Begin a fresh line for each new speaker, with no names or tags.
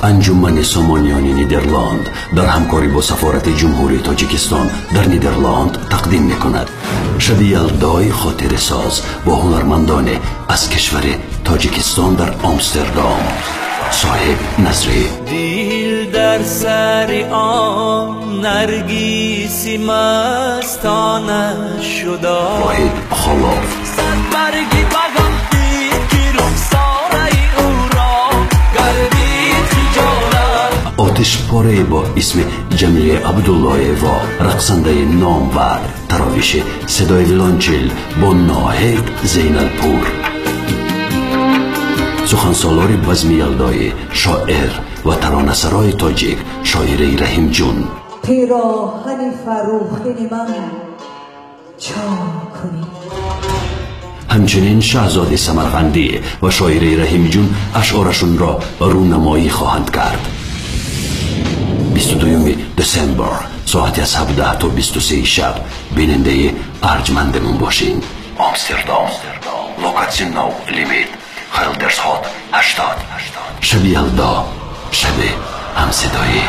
Анҷумани Сомониёни Нидерланд дар ҳамкорӣ бо Сафорати Ҷумҳурии Тоҷикистон дар Нидерланд тақдим мекунад Шаби Ялдои хотирасоз бо ҳунармандоне аз кишвари Тоҷикистон дар Амстердам. Соҳиб Назрӣ,
дил дар сари он наргиси мастона шуда,
Воҳид Холов,
сад барги бағал дид, ки рухсораи ӯро гардид хиҷолат.
Оташпорае бо исми Ҷамилия Абдуллоева, рақсандаи номвар, таровиши садои виолончел бо Ноҳид Зейналпур, сухансолори базми ялдоӣ, шоир ва таронасарои тоҷик шоираи Раҳимҷун,
پیراهن فرخین من چاک کنی.
ҳамчунин Шаҳзоди Самарқандӣ ва шоираи Раҳимҷун ашъорашонро рӯнамоӣ хоҳанд кард. 22 десембр, соати аз 17 то 23 шаб бинандаи арҷмандамон бошин. Амстердам, локатсия No Limit, Хелдерсхот 80. Шаби Ялдо, шаби ҳамсадоӣ.